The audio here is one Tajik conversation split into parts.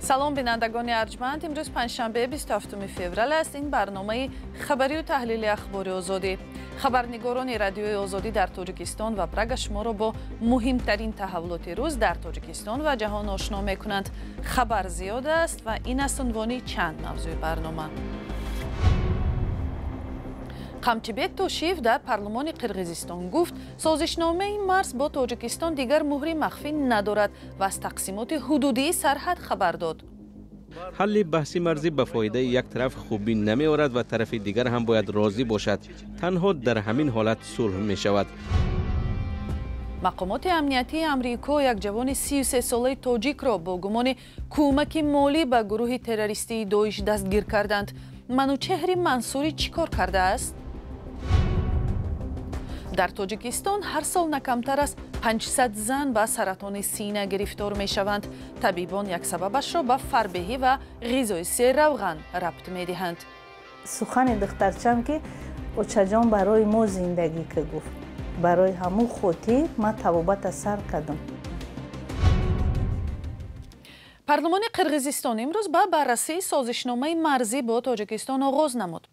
Салом, бинандагони арҷманд. Имрӯз панҷшанбе, 27 феврал аст. Ин барномаи хабарию таҳлили Ахбори Озодӣ. Хабарнигорони Радиои Озодӣ дар Тоҷикистон ва Прага шуморо бо муҳимтарин таҳаввулоти рӯз дар Тоҷикистон ва ҷаҳон ошно мекунанд. Хабар зиёд аст ва ин аст унвони чанд мавзӯи барнома. Қамчибек Тошиев дар парлумони Қирғизистон гуфт, созишномаи марз бо Тоҷикистон дигар муҳри махфӣ надорад ва аз тақсимоти ҳудудии сарҳад хабар дод. Ҳалли баҳси марзӣ ба фоидаи як тараф хубӣ намеорад ва тарафи дигар ҳам бояд розӣ бошад. Танҳо дар ҳамин ҳолат сулҳ мешавад. Мақомоти амниятии Амрико як ҷавони 33-солаи тоҷикро бо гумони кӯмаки молӣ ба гурӯҳи террористии Доиш дастгир карданд. Манучеҳри Мансурӣ чӣ кор кардааст? Дар Тоҷикистон ҳар сол на камтар аз 500 зан ба саратони сина гирифтор мешаванд. Табибон як сабабашро ба фарбеҳӣ ва ғизои серравған рабт медиҳанд. Сухани духтарчам, ки очаҷон, барои мо зиндагӣ ки гуфт, барои ҳамун хотир ман табобата сар кардам. Парлумони Қирғизистон имрӯз ба баррасии созишномаи марзӣ бо Тоҷикистон оғоз намуд.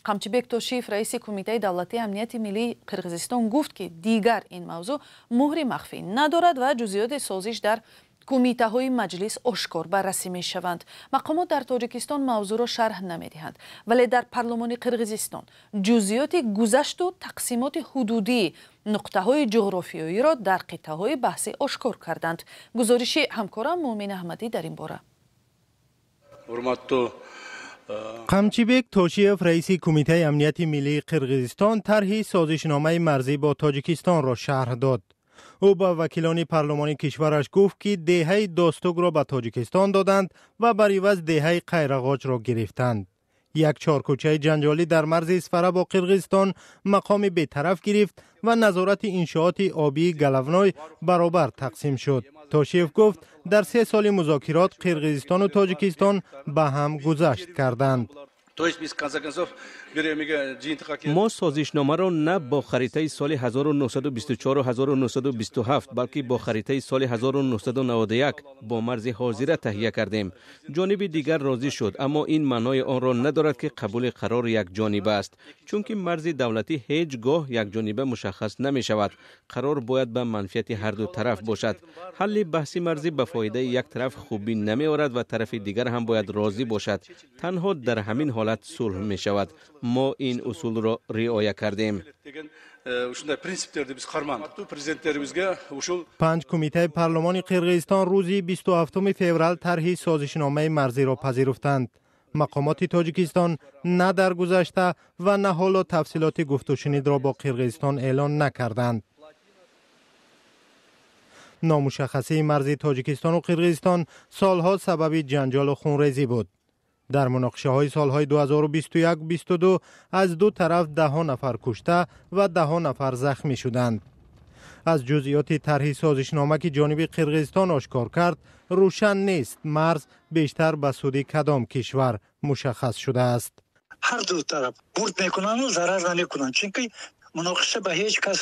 Қамчибек Тошиев, раиси Кумитаи давлатии амнияти миллии Қирғизистон, гуфт, ки дигар ин мавзӯъ муҳри махфӣ надорад ва ҷузъиёти созиш дар кумитаҳои маҷлис ошкор баррасӣ мешаванд. Мақомот дар Тоҷикистон мавзӯъро шарҳ намедиҳанд, вале дар парлумони Қирғизистон ҷузъиёти гузашту тақсимоти ҳудудии нуқтаҳои ҷуғрофиёиро дар қитъаҳои баҳсӣ ошкор карданд. Гузориши ҳамкорам Муъмин Аҳмадӣ дар ин бора. Урматтуу Қамчибек Тошиев, раиси Кумитаи амнияти миллии Қирғизистон, тарҳи созишномаи марзӣ бо Тоҷикистонро шарҳ дод. Ӯ ба вакилони парлумони кишвараш гуфт, ки деҳаи Достугро ба Тоҷикистон доданд ва бар иваз деҳаи Қайрағоҷро гирифтанд. Як чоркӯчаи ҷанҷолӣ дар марзи Исфара бо Қирғизистон мақоми бетараф гирифт ва назорати иншооти обии Галавной баробар тақсим шуд. Тошиев гуфт, дар 3 соли музокирот Қирғизистону Тоҷикистон ба ҳам гузашт карданд. То есть биз, в конце концов, бир эмеге жыйынтыкка Мо созишномаро на бо харитаи соли 1924 1927, балки бо харитаи соли 1991 бо марзи ҳозира таҳия кардем. Ҷониби дигар розӣ шуд, аммо ин маънои онро надорад, ки қабули қарор якҷониба аст, чунки марзи давлатӣ ҳеҷ гоҳ якҷониба мушаххас намешавад. Қарор бояд ба манфиати ҳарду тараф бошад. Ҳалли баҳси марзӣ ба фоидаи як тараф хубӣ намеорад ва тарафи дигар ҳам бояд розӣ бошад. Танҳо дар ҳамин ҳолат сулҳ мешавад. Мо ин усулро риоя кардем. Деген ушундай принциптерди биз кармандык. Президенттерибизге ушул Панҷ кумитаи парлумони Қирғизистон рӯзи 27 феврал тарҳи созишномаи марзиро пазируфтанд. Мақомоти Тоҷикистон на дар гузашта ва на ҳоло тафсилоти гуфтушунидро бо Қирғизистон эълон накарданд. Номушаххасии марзи Тоҷикистону Қирғизистон солҳо сабаби ҷанҷолу хунрезӣ буд. Дар муноқишаҳои солҳои 2021-22 аз ду тараф даҳҳо нафар кушта ва даҳҳо нафар захмӣ шуданд. Аз ҷузъиёти тарҳи созишнома, ки ҷониби Қирғизистон ошкор кард, рӯшан нест, марз бештар ба суди кадом кишвар мушаххас шудааст. Ҳар ду тараф бурд мекунанду зарар намекунанд, чунки муноқиша ба ҳеҷ кас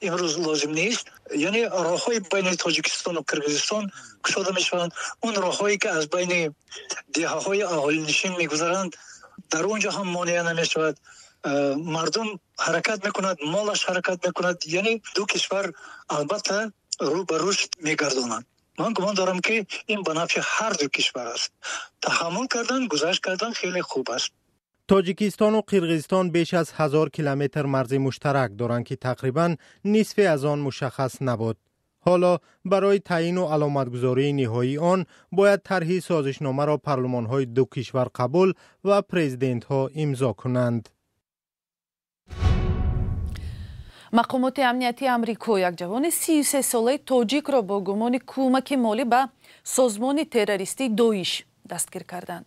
имрӯз лозим нест. Яъне роҳҳои байни Тоҷикистону Қирғизистон кушода мешаванд. Он роҳҳое, ки аз байни деҳаҳои аҳолинишин мегузаранд, дар он ҷо ҳам монеа намешавад. Мардум ҳаракат мекунад, молаш ҳаракат мекунад, яъне ду кишвар албатта рӯ ба рушд мегардонанд. Ман гумон дорам, ки ин ба нафъи ҳар ду кишвар аст. Таҳаммул кардан, гузашт кардан хеле хуб аст. Тоҷикистону Қирғизистон беш аз 1000 километр марзи муштарак доранд, ки тақрибан нисфе аз он мушаххас набуд. Ҳоло барои таъйину аломатгузории ниҳоии он бояд тарҳи созишномаро парлумонҳои ду кишвар қабул ва президентҳо имзо кунанд. Мақомоти амниятии Амрико як ҷавони 33-солаи тоҷикро бо гумони кӯмаки молӣ ба созмони террористии Доиш дастгир карданд.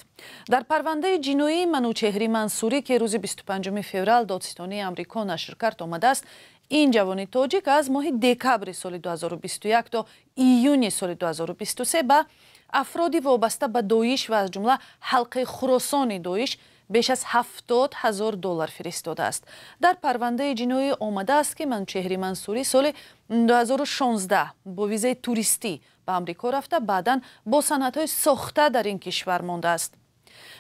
Дар парвандаи ҷиноии Манучеҳри Мансурӣ, ки рӯзи 25 феврал додситонии Амрико нашр кард, омадааст, ин ҷавони тоҷик аз моҳи декабри соли 2021 то июни соли 2023 ба афроди вобаста ба Доиш ва аз ҷумла ҳалқаи Хуросони Доиш беш аз 70 000 доллар фиристодааст. Дар парвандаи ҷиноӣ омадааст, ки Манучеҳри Мансурӣ соли 2016 бо визаи туристӣ ба Амрико рафта, баъдан бо санадҳои сохта дар ин кишвар мондааст.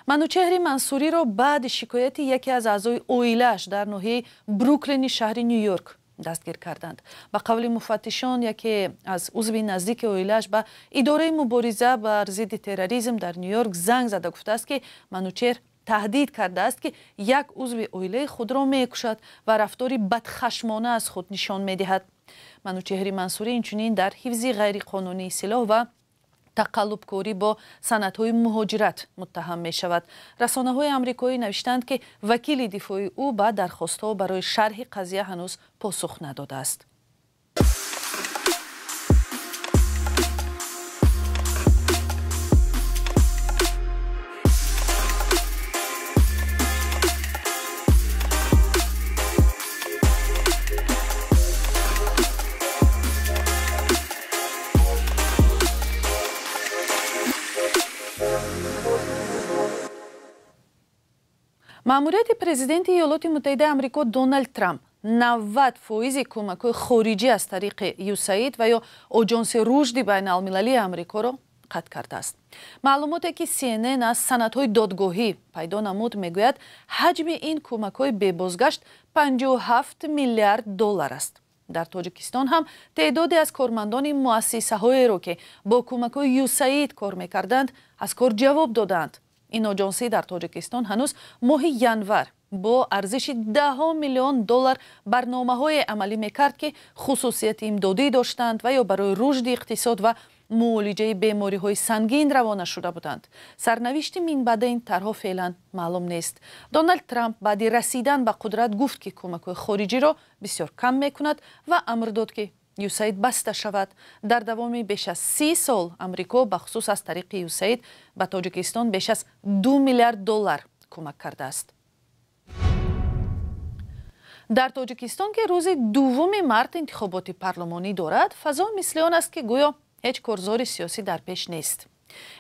Манучеҳри Мансуриро баъди шикояти яке аз аъзои оилааш дар ноҳияи Бруклини шаҳри Ню-Йорк дастгир карданд. Ба қавли муфаттишон, яке аз узви наздики оилааш ба идораи мубориза бар зидди терроризм дар Ню-Йорк занг зада гуфтааст, ки Манучеҳр таҳдид кардааст, ки як узви оилаи худро мекушад ва рафтори бадхашмона аз худ нишон медиҳад. Манучеҳри Мансурӣ инчунин дар ҳифзи ғайриқонунии силоҳ ва тақаллубкорӣ бо санадҳои муҳоҷират муттаҳам мешавад. Расонаҳои амрикоӣ навиштанд, ки вакили дифои ӯ ба дархостҳо барои шарҳи қазия ҳанӯз посух надодааст. Маъмурияти президенти Иёлоти Муттаҳидаи Амрико Доналд Трамп 90% кӯмакҳои хориҷӣ аз тариқи ЮСАИД ва ё Оҷонси рушди байналмилалии Амрикоро қатъ кардааст. Маълумоте ки CNN аз санадҳои додгоҳӣ пайдо намуд, мегӯяд, ҳаҷми ин кӯмакҳои бебозгашт 57 миллиард доллар аст. Дар Тоҷикистон ҳам теъдоде аз кормандони муассисаҳоеро, ки бо кӯмакҳои ЮСАИД кор мекарданд, аз кор ҷавоб додаанд. Ин оҷонсӣ дар Тоҷикистон ҳанӯз моҳи январ бо арзиши 10 миллион доллар барномаҳое амалӣ мекард, ки хусусияти имдодӣ доштанд ва ё барои рушди иқтисод ва муолиҷаи бемориҳои сангин равона шуда буданд. Сарнавишти минбаъда ин тарҳҳо феълан маълум нест. Доналд Трамп баъди расидан ба қудрат гуфт, ки кӯмакҳои хориҷиро бисёр кам мекунад ва амр дод, ки ЮСАИД баста шавад. Дар давоми беш аз 30 сол Амрико бахусус аз тариқи ЮСАИД ба Тоҷикистон беш аз 2 миллиард доллар кӯмак кардааст. Дар Тоҷикистон, ки рӯзи 2 март интихоботи парлумонӣ дорад, фазо мисли он аст, ки гӯё ҳеҷ корзори сиёсӣ дар пеш нест.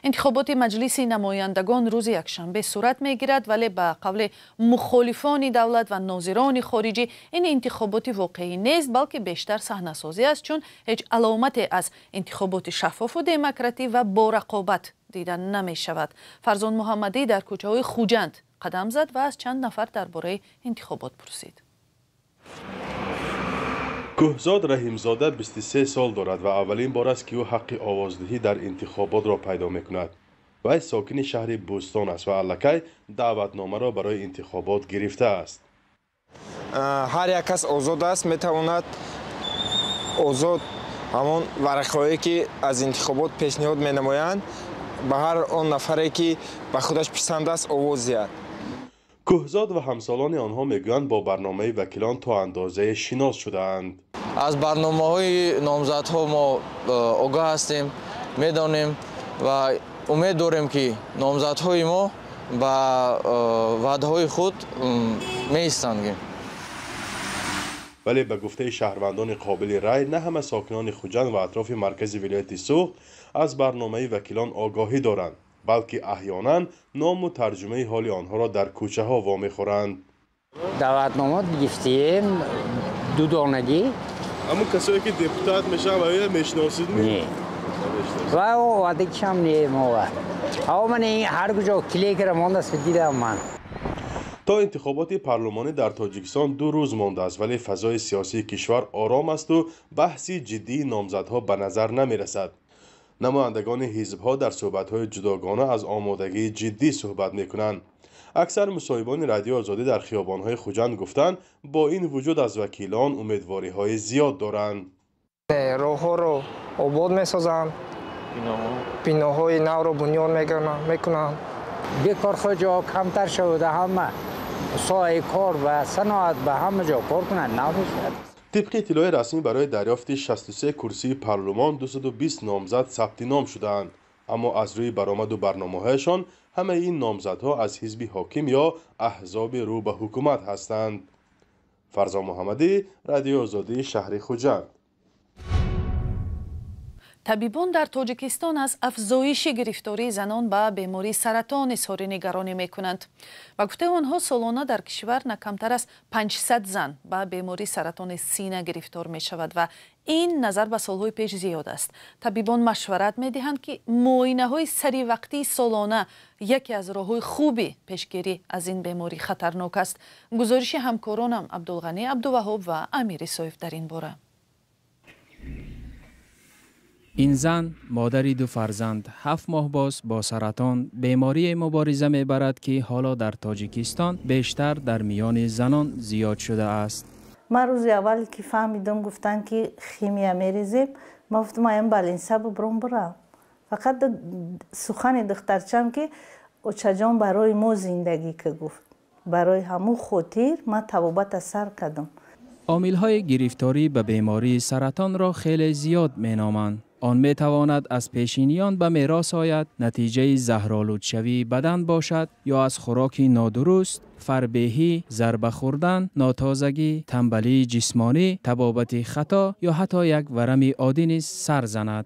Интихоботи Маҷлиси намояндагон рӯзи якшанбе сурат мегирад, вале ба қавли мухолифони давлат ва нозирони хориҷӣ ин интихоботи воқеӣ нест, балки бештар саҳнасозӣ аст, чун ҳеҷ аломате аз интихоботи шаффофу демократӣ ва бо рақобат дида намешавад. Фарзон Муҳаммадӣ дар кӯчаҳои Хуҷанд қадам зад ва аз чанд нафар дар бораи интихобот пурсид. Кӯҳзод Раҳимзода 23 сол дорад ва аввалин бор аст, ки ӯ ҳаққи овоздиҳӣ дар интихоботро пайдо мекунад. Вай сокини шаҳри Бӯстон аст ва аллакай даъватномаро барои интихобот гирифтааст. Ҳар як кас озод аст, метавонад озод ҳамон варақаҳое, ки аз интихобот пешниҳод менамоянд, ба ҳар он нафаре, ки ба худаш писанд аст, овоз диҳад. Кӯҳзод ва ҳамсолони онҳо мегӯянд, бо барномаи вакилон то андозае шинос шудаанд. Аз барномаҳои номзадҳо мо огоҳ ҳастем, медонем ва умед дорем, ки номзадҳои мо ба ваъдаҳои худ меистанд. Вале ба гуфтаи шаҳрвандони қобили рай, на ҳама сокинони Хуҷанд ва атрофи маркази вилояти Суғд аз барномаи вакилон огоҳӣ доранд, балки аҳёнан ному тарҷумаи ҳоли онҳоро дар кӯчаҳо вомехӯранд. Даъватнома гирифтем ду донагӣ. Ҳамун касое ки депутат мешаванд, ва мешиносид? Не. Ва овадагишам не мова. Ҳаво ман ҳар куҷо килекара мондааст, дидам ман. То интихоботи парлумонӣ дар Тоҷикистон 2 рӯз мондааст, вале фазои сиёсии кишвар ором асту баҳси ҷиддии номзадҳо ба назар намерасад. Намояндагони ҳизбҳо дар суҳбатҳои ҷудогона аз омодагии ҷиддӣ суҳбат мекунанд. Аксар мусоҳибони Радиои Озодӣ дар хиёбонҳои Хуҷанд гуфтанд, бо ин вуҷуд аз вакилон умедвориҳои зиёд доранд. Роҳҳоро обод месозанд, биноҳои навро бунёд мекунанд. Бекорхоҷаҳо камтар шуда, ҳама соҳаи кор ва саноат ба ҳама ҷо кор кунанд, нав мешавад. Тибқи иттилои расмӣ, барои дарёфти 63 курсии парлумон 220 номзад сабти ном шудаанд. Аммо аз рӯи баромаду барномаҳояшон ҳамаи ин номзадҳо аз ҳизби ҳоким ё аҳзоби рӯ ба ҳукумат ҳастанд. Фарзон Муҳаммадӣ, Радиои Озодӣ, шаҳри Хуҷанд. Табибон дар Тоҷикистон аз афзоиши гирифтории занон ба бемории саратон изҳори нигаронӣ мекунанд. Ба гуфтаи онҳо, солона дар кишвар на камтар аз 500 зан ба бемории саратони сина гирифтор мешавад ва Ин назар ба солҳои пеш зиёд аст. Табибон машварат медиҳанд, ки муоинаҳои саривақтии солона яке аз роҳҳои хуби пешгирӣ аз ин бемории хатарнок аст. Гузориши ҳамкоронам Абдулғанӣ Абдуваҳоб ва Амир Исоев дар ин бора. Ин зан, модари ду фарзанд, 7 моҳ боз бо саратон, беморие мубориза мебарад, ки ҳоло дар Тоҷикистон бештар дар миёни занон зиёд шудааст. Ман рӯзи аввале ки фаҳмидам, гуфтанд, ки химия мерезем, ман гуфтам, аям балинса бубром бурам. Фақат сухани духтарчам, ки очаҷон барои мо зиндагӣ ка гуфт, барои ҳамун хотир ман табобата сар кардам. Омилҳои гирифторӣ ба бемории саратонро хеле зиёд меноманд. Он метавонад аз пешиниён ба мерос ояд, натиҷаи заҳролудшавии бадан бошад ё аз хӯроки нодуруст, фарбеҳӣ, зарба хӯрдан, нотозагӣ, тамбалии ҷисмонӣ, табобати хато ё ҳатто як варами оддӣ низ сар занад.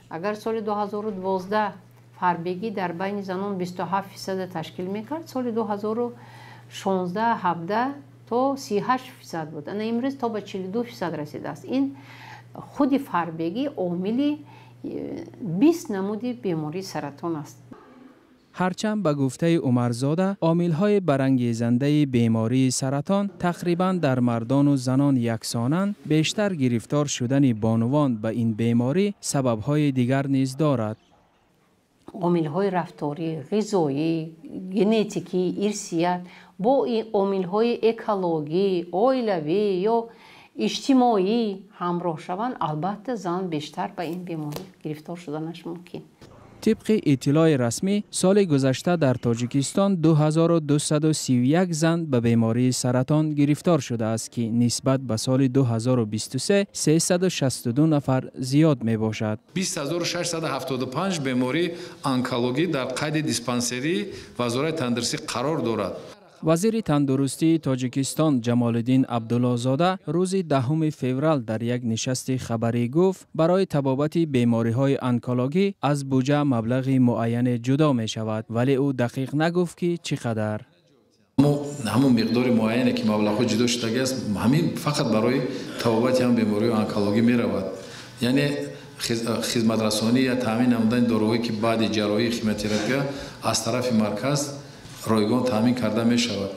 Агар соли 2012 фарбегӣ дар байни занон 27% ташкил мекард, соли 2016-17 то 38% буд. Ана имрӯз то ба 42% расидааст. Ин худи фарбегӣ омили 20 намуди бемории саратон аст. Ҳарчанд ба гуфтаи Умарзода, омилҳои барангезандаи бемории саратон тақрибан дар мардону занон яксонанд, бештар гирифтор шудани бонувон ба ин беморӣ сабабҳои дигар низ дорад. Омилҳои рафторӣ, ғизоӣ, генетикӣ, ирсият бо омилҳои экологӣ, оилавӣ ё иҷтимоӣ ҳамроҳ шаванд, албатта зан бештар ба ин беморӣ гирифтор шуданаш мумкин. Тибқи иттилои расмӣ, соли гузашта дар Тоҷикистон 2231 зан ба бемории саратон гирифтор шудааст, ки нисбат ба соли 2023 362 нафар зиёд мебошад. 20675 бемории онкологӣ дар қайди диспансерии Вазорати тандурустӣ қарор дорад. Вазири тандурустии Тоҷикистон Ҷамолиддин Абдуллозода рӯзи 10 феврал дар як нишасти хабарӣ гуфт, барои табобати бемориҳои онкологӣ аз буҷа маблағи муайяне ҷудо мешавад, вале ӯ дақиқ нагуфт, ки чӣ қадар. Ҳамон миқдори муайяне, ки маблағҳо ҷудо шудагӣ аст, ҳамин фақат барои табобати ҳам бемориҳои онкологӣ меравад. Яъне хизматрасонӣ я таъмин намудани доруҳое, ки баъди ҷарроҳии химиотерапия аз тарафи марказ ройгон таъмин карда мешавад.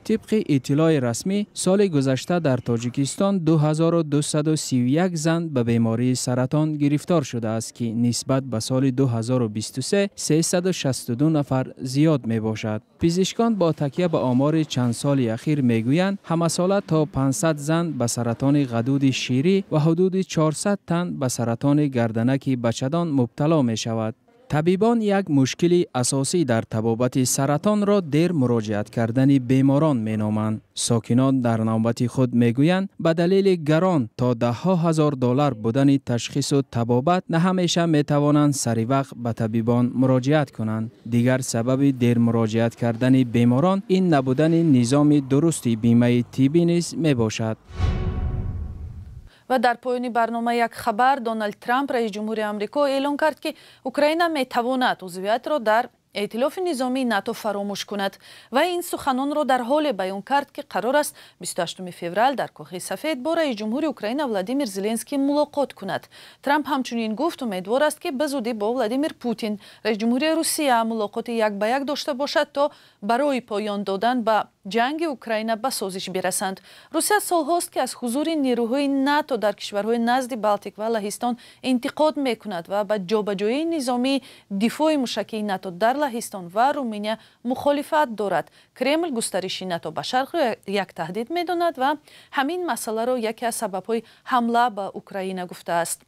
Тибқи иттилои расмӣ, соли гузашта дар Тоҷикистон 2231 зан ба бемории саратон гирифтор шудааст, ки нисбат ба соли 2023 362 нафар зиёд мебошад. Пизишкон бо такя ба омори чанд соли ахир мегӯянд, ҳамасола то 500 зан ба саратони ғадуди ширӣ ва ҳудуди 400 тан ба саратони гарданаки бачадон мубтало мешавад. Табибон як мушкили асосӣ дар табобати саратонро дер муроҷиат кардани беморон меноманд. Сокинон дар навбати худ мегӯянд, ба далели гарон то даҳҳо ҳазор доллар будани ташхису табобат на ҳамеша метавонанд саривақт ба табибон муроҷиат кунанд. Дигар сабаби дер муроҷиат кардани беморон ин набудани низоми дурусти бимаи тиббӣ низ мебошад. Ва дар поёни барнома як хабар. Доналд Трамп, раиси ҷумҳури Амрико, эълон кард, ки Украина метавонад узвиятро дар эътилофи низомии НАТО фаромӯш кунад. Ва ин суханонро дар ҳоле баён кард, ки қарор аст 28 феврал дар Кохи Сафед бо раиси ҷумҳури Украина Владимир Зеленский мулоқот кунад. Трамп ҳамчунин гуфт, умедвор аст, ки ба зудӣ бо Владимир Путин, раиси ҷумҳури Русия, мулоқоти як ба як дошта бошад, то барои поён додан ба ҷанги Украина ба созиш бирасанд. Русия солҳост, ки аз ҳузури нерӯҳои НАТО дар кишварҳои назди Балтик ва Лаҳистон интиқод мекунад ва ба ҷобаҷоии низомии дифои мушакии НАТО дар Лаҳистон ва Руминия мухолифат дорад. Кремл густариши НАТО ба шарқро як таҳдид медонад ва ҳамин масъаларо яке аз сабабҳои ҳамла ба Украина гуфтааст.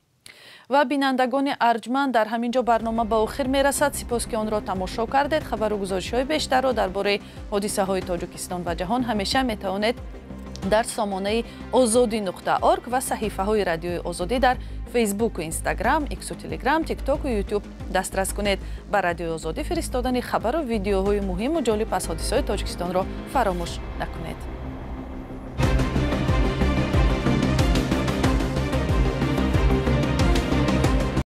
Ва бинандагони арҷманд, дар ҳамин ҷо барнома ба охир мерасад. Сипос, ки онро тамошо кардед. Хабару гузоришҳои бештарро дар бораи ҳодисаҳои Тоҷикистон ва ҷаҳон ҳамеша метавонед дар сомонаи озодӣ.орг ва саҳифаҳои Радиои Озодӣ дар Фейсбуку, Инстаграм, Иксу, Телеграм, Тиктоку, Ютуб дастрас кунед. Ба Радиои Озодӣ фиристодани хабару видеоҳои муҳиму ҷолиб аз ҳодисаҳои Тоҷикистонро фаромӯш накунед.